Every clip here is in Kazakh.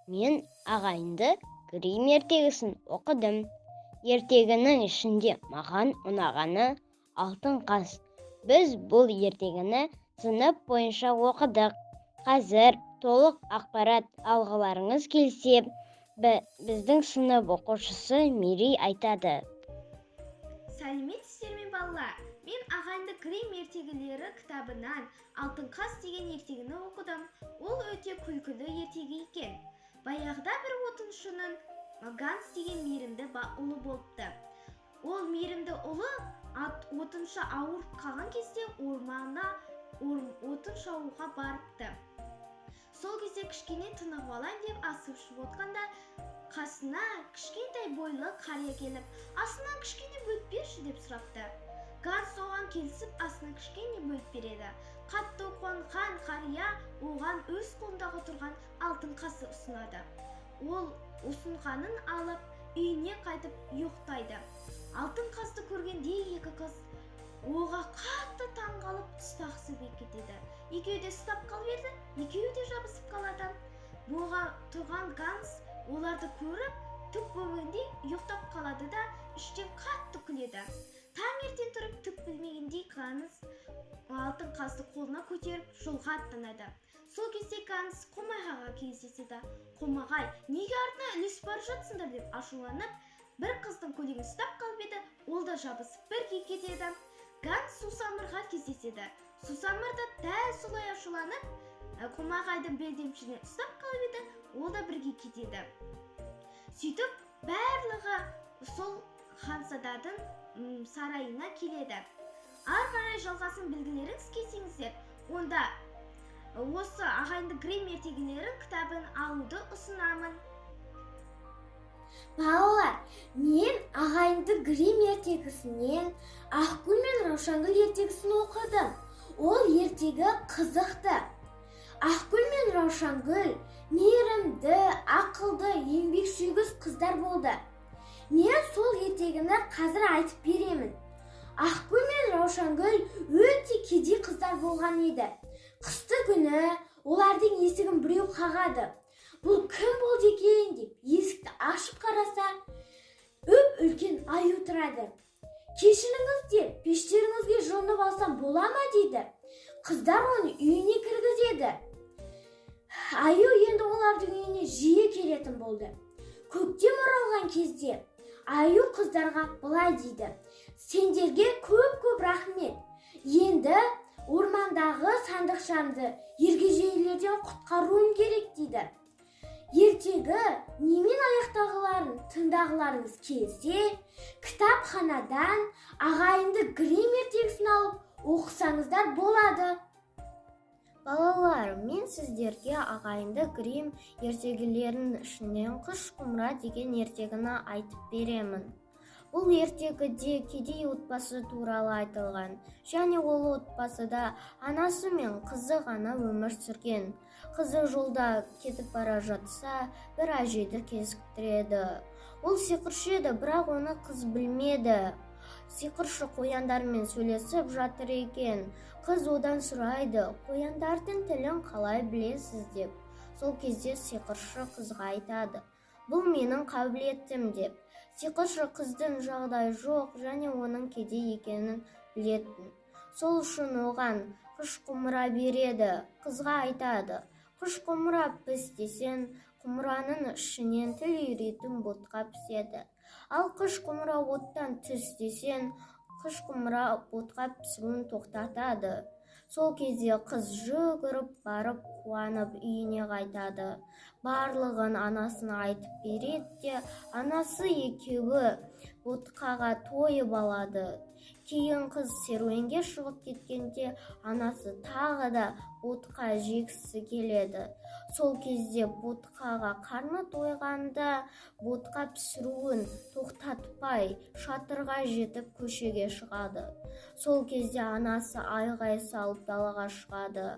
Мен Ағайынды Гримм ертегісін оқыдым. Ертегінің ішінде маған ұнағаны Алтын қаз. Біз бұл ертегіні сынып бойынша оқыдық. Қазір толық ақпарат алғыларыңыз келсе, біздің сынып оқушысы Мерей айтады. Сәлеметсіздер ме, балалар! Мен Ағайынды Гримм ертегілері кітабынан Алтын қаз деген ертегіні оқыдым. Ол өте күлкілі ертегі екен. Баяғыда бір отыншының Ганс деген мейірімді ұлы болыпты. Ол мейірімді ұлы отыншы ауырып қалған кезде орманға отын шабуға барыпты. Сол кезде кішкене тынығып алайын деп асып ішіп отқанда, қасына кішкентай бойлы қария келіп, «Асынан кішкене бөліп берші» деп сұрапты. Ганс оған келісіп, асынан кішкене бөліп береді. Қатты қуанған қария оған өз қолындағы тұрған алтын қасы ұсынады. Ол ұсынғанын алып, үйіне қайтып ұйықтайды. Алтын қасты көргенде екі қыз оға қатты таңғалып, ұстағысы кетеді. Екеуі де ұстап қалып еді, екеуі де жабысып қалады. Боға тұрған Ганс оларды көріп, түк білмегендей ұйықтап қалады да, іштен қатты күледі. Таңертең тұрып, түк білмегендей Ганс алтын қасты қолына көтеріп, жолға аттанады. Сол кезде Ганс қомағайға кездеседі. Қомағай «Неге артына ілесіп бара жатсыңдар?» деп ашуланып, бір қыздың көйлегін ұстап қалып еді, ол да жабысып бірге кетеді. Ганс сусамырға кездеседі. Сусамыр да дәл солай ашуланып, қомағайдың белдемшесінен ұстап қалып еді, ол да бірге кетеді. Сөйтіп барлығы сол ханзаданың сарайына келеді. Ары қарай жалғасын білгілеріңіз келсеңіздер, онда осы Ағайынды Гримм ертегілерін кітабын алуды ұсынамын. Балалар, мен Ағайынды Гримм ертегісінен Ақгүл мен Раушангүл ертегісін оқыдым. Ол ертегі қызықты. Ақгүл мен Раушангүл мейірімді, ақылды, еңбексүйгіш қыздар болды. Мен сол ертегіні қазір айтып беремін. Ақгүл мен Раушангүл өте кедей қыздар болған еді. Қысты күні олардың есігін біреу қағады. Бұл кім болды екен деп есікті ашып қараса, үп үлкен аю тұрады. «Кешіріңіз деп, пештеріңізге жылынып алсам бола ма?» дейді. Қыздар оны үйіне кіргізеді. Аю енді олардың үйіне жиі келетін болды. Көктем оралған кезде аю қыздарға былай дейді: «Сендерге көп көп рахмет. Енді ормандағы сандықшамды ергежейлілерден құтқаруым керек», – дейді. Ертегі немен аяқтағыларын тыңдағыларыңыз келсе, кітапханадан Ағайынды Гримм ертегісін алып оқысаңыздар болады. Балалар, мен сіздерге Ағайынды Гримм ертегілерінің ішінен Қыш құмыра деген ертегіні айтып беремін. Бұл ертегіде кедей отбасы туралы айтылған және ол отбасыда анасы мен қызы ғана өмір сүрген. Қызы жолда кетіп бара жатса, бір әжейді кезіктіреді. Ол сиқыршы еді, бірақ оны қыз білмеді. Сиқыршы қояндармен сөйлесіп жатыр екен. Қыз одан сұрайды: «Қояндардың тілін қалай білесіз?» – деп. Сол кезде сиқыршы қызға айтады: «Бұл менің қабілетім», – деп. Сиқыршы қыздың жағдайы жоқ және оның кедей екенін білетін. Сол үшін оған қыш құмыра береді. Қызға айтады: «Қыш құмыра піс десең, құмыраның ішінен тіл үйіретін ботқа піседі. Ал қыш құмыра оттан түс десең, қыш құмыра ботқа пісіруін тоқтатады». Сол кезде қыз жүгіріп барып, қуанып үйіне қайтады. Барлығын анасына айтып береді де, анасы екеуі ботқаға тойып алады. Кейін қыз серуенге шығып кеткенде, анасы тағы да ботқа жегісі келеді. Сол кезде ботқаға қарны тойғанда, ботқа пісіруін тоқтатпай, шатырға жетіп, көшеге шығады. Сол кезде анасы айғай салып далаға шығады.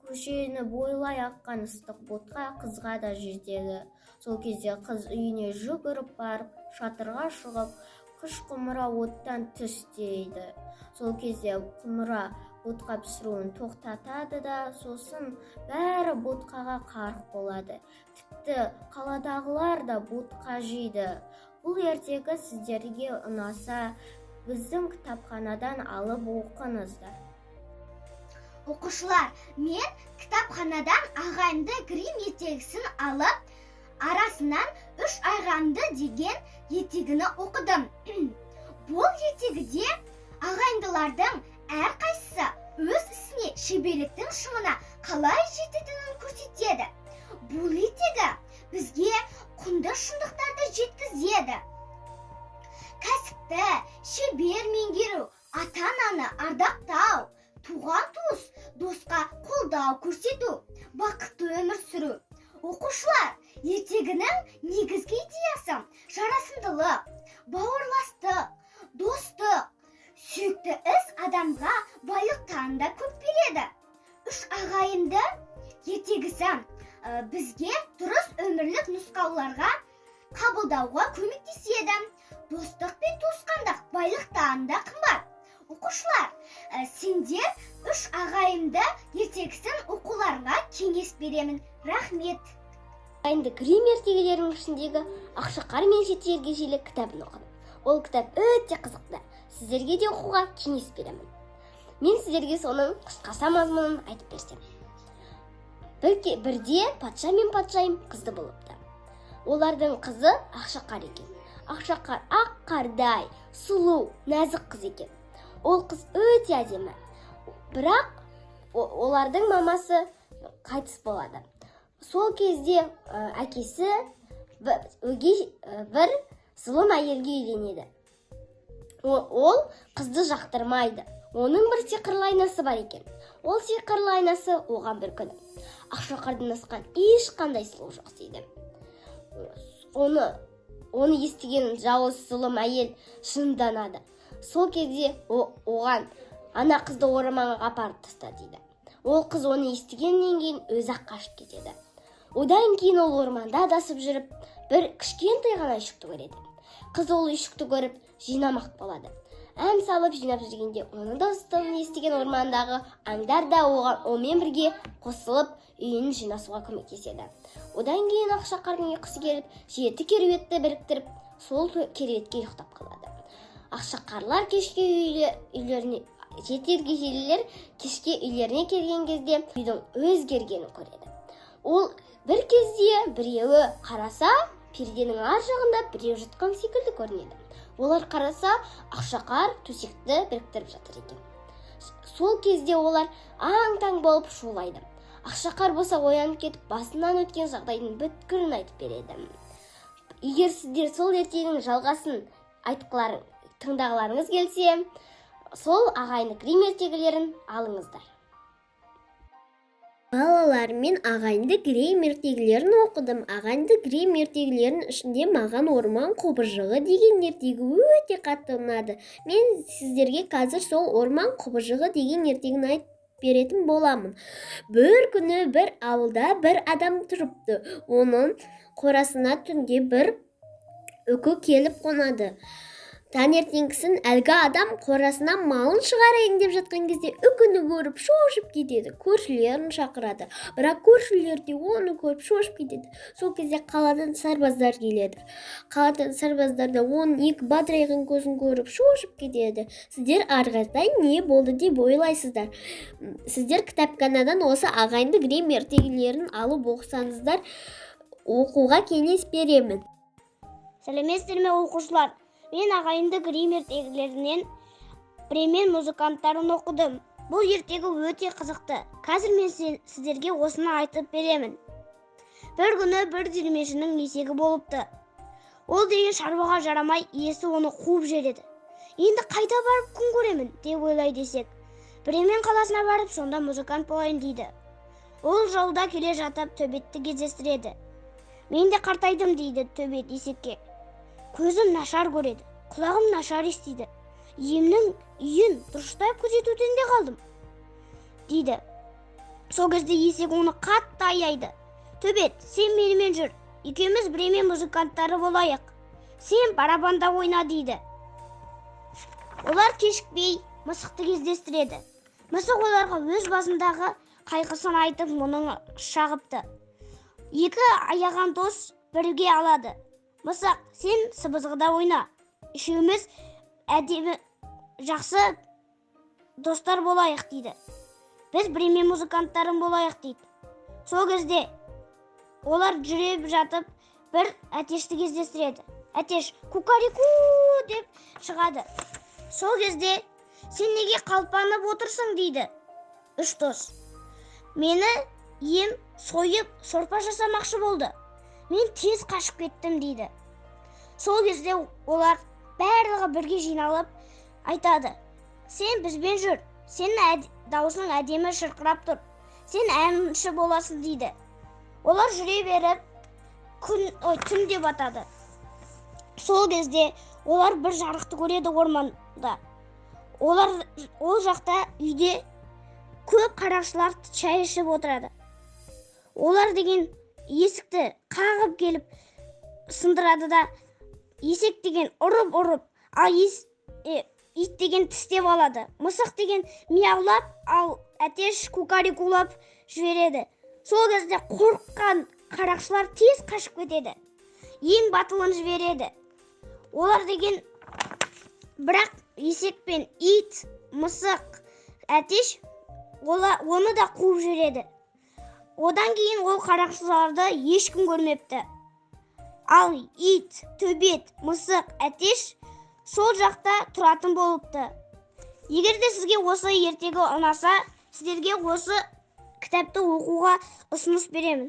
Көшені бойлай аққан ыстық ботқа қызға да жетеді. Сол кезде қыз үйіне жүгіріп барып, шатырға шығып, «Қыш құмыра, оттан түс» дейді. Сол кезде құмыра Ботқа пісіруін тоқтатады да, сосын бәрі ботқаға қарық болады. Тіпті қаладағылар да ботқа жейді. Бұл ертегі сіздерге ұнаса, біздің кітапханадан алып оқыңыздар. Оқушылар, мен кітапханадан Ағайынды Гримм ертегісін алып, арасынан «Үш ағайынды» деген ертегіні оқыдым. Бұл ертегіде ағайындылардың әрқайсысы өз ісіне шеберліктің шыңына қалай жететінін көрсетеді. Бұл ертегі бізге құнды шындықтарды жеткізеді: кәсіпті шебер меңгеру, ата ананы ардақтау, туған туыс досқа қолдау көрсету, бақытты өмір сүру. Оқушылар, ертегінің негізгі идеясы жарасымдылық, бауырластық, достық. Сүйікті іс адамға байлықтан да көп береді. «Үш ағайынды» ертегісі бізге дұрыс өмірлік нұсқауларға қабылдауға көмектеседі. Достық пен туысқандық байлықтан да қымбат. Оқушылар, сендер «Үш ағайынды» ертегісін оқуларыңа кеңес беремін. Рахмет. Ағайынды Гримм ертегілерінің ішіндегі «Ақшақар мен жеті ергежейлі» кітабын оқыдым. Ол кітап өте қызықты, сіздерге де оқуға кеңес беремін. Мен сіздерге соның қысқаша мазмұнын айтып берсем. Бірде патша мен патшайым қызды болыпты. Олардың қызы Ақшақар екен. Ақшақар ақ қардай сұлу, нәзік қыз екен. Ол қыз өте әдемі. Бірақ олардың мамасы қайтыс болады. Сол кезде әкесі өгей бір зұлым әйелге үйленеді. Ол қызды жақтырмайды. Оның бір сиқырлы айнасы бар екен. Ол сиқырлы айнасы оған бір күні: «Ақшақардан асқан ешқандай сұлу жоқ», – дейді. Оны естіген жауыз, зұлым әйел жынданады. Сол кезде оған: «Ана қызды орманға апарып таста», – дейді. Ол қыз оны естігеннен кейін өзі ақ қашып кетеді. Одан кейін ол орманда адасып жүріп, бір кішкентай ғана үйшікті көреді. Қыз ол үйшікті көріп, жинамақ болады. Ән салып жинап жүргенде, оның дауыстарын естіген ормандағы аңдар да оған онымен бірге қосылып, үйін жинасуға көмектеседі. Одан кейін Ақшақардың ұйқысы келіп, жеті кереуетті біріктіріп, сол кереуетке ұйықтап қалады. Ақшақарлар кешке үйлеріне, жеті ергежейлілер кешке үйлеріне келген кезде, үйдің өзгергенін көреді. Ол бір кезде біреуі қараса, перденің ар жағында біреу жатқан секілді көрінеді. Олар қараса, Ақшақар төсекті біріктіріп жатыр екен. Сол кезде олар аң-таң болып шулайды. Ақшақар болса оянып кетіп, басынан өткен жағдайдың бүткілін айтып береді. Егер сіздер сол ертегінің жалғасын айтқыларың, тыңдағыларыңыз келсе, сол Ағайынды Гримм ертегілерін алыңыздар. Балалар, мен Ағайынды Гримм ертегілерін оқыдым. Ағайынды Гримм ертегілерінің ішінде маған «Орман құбыжығы» деген ертегі өте қатты ұнады. Мен сіздерге қазір сол «Орман құбыжығы» деген ертегіні айтып беретін боламын. Бір күні бір ауылда бір адам тұрыпты. Оның қорасына түнде бір үкі келіп қонады. Таңертеңгісін әлгі адам қорасына малын шығарайын деп жатқан кезде, үкіні көріп шошып кетеді. Көршілерін шақырады, бірақ көршілер де оны көріп шошып кетеді. Сол кезде қаладан сарбаздар келеді. Қаладан сарбаздар да оның екі бадырайған көзін көріп шошып кетеді. Сіздер ары қаратай не болды деп ойлайсыздар? Сіздер кітапханадан осы Ағайынды Гримм ертегілерін алып оқысаңыздар, оқуға кеңес беремін. Сәлеметсіздер ме, оқушылар! Мен Ағайынды Гримм ертегілерінен «Бремен музыканттарын» оқыдым. Бұл ертегі өте қызықты. Қазір мен сіздерге осыны айтып беремін. Бір күні бір диірменшінің есегі болыпты. Ол деген шаруаға жарамай, иесі оны қуып жібереді. «Енді қайда барып күн көремін?» деп ойлайды есек. «Бремен қаласына барып, сонда музыкант болайын», – дейді. Ол жолда келе жатып, төбетті кездестіреді. «Мен де қартайдым, – дейді төбет есекке. – Көзім нашар көреді, құлағым нашар естиді, иемнің үйін дұрыстап күзетуден де қалдым», – дейді. Сол кезде есек оны қатты аяйды. «Төбет, сен менімен жүр, екеуміз Бремен музыканттары болайық. Сен барабанда ойна», – дейді. Олар кешікпей мысықты кездестіреді. Мысық оларға өз басындағы қайғысын айтып, мұның шағыпты. Екі аяған дос бірге алады. Мысық, сен сыбызғыда ойна, үшеуміз әдемі, жақсы достар болайық дейді. Біз Бремен музыканттарын болайық дейді. Сол кезде олар жүре жатып, бір әтешті кездестіреді. Әтеш «кукареку» деп шығады. Сол кезде: «Сен неге қалпанып отырсың?» – дейді үш дос. «Мені ием сойып, сорпа жасамақшы болды, мен тез қашып кеттім», – дейді. Сол кезде олар барлығы бірге жиналып айтады: «Сен бізбен жүр, сенің даусың әдемі шырқырап тұр, сен әнші боласың», – дейді. Олар жүре беріп, күн, ой, түн деп атады. Сол кезде олар бір жарықты көреді орманда. Олар ол жақта үйде көп қарақшылар шай ішіп отырады. Олар деген есікті қағып келіп сындырады да, есек деген ұрып ұрып, ал ит деген тістеп алады, мысық деген мияулап, ал әтеш кукарекулап жібереді. Сол кезде қорыққан қарақшылар тез қашып кетеді. Ең батылын жібереді олар деген. Бірақ есек пен ит, мысық, әтеш оны да қуып жібереді. Одан кейін ол қарақшыларды ешкім көрмепті. Ал ит, төбет, мысық, әтеш сол жақта тұратын болыпты. Егер де сізге осы ертегі ұнаса, сіздерге осы кітапты оқуға ұсыныс беремін.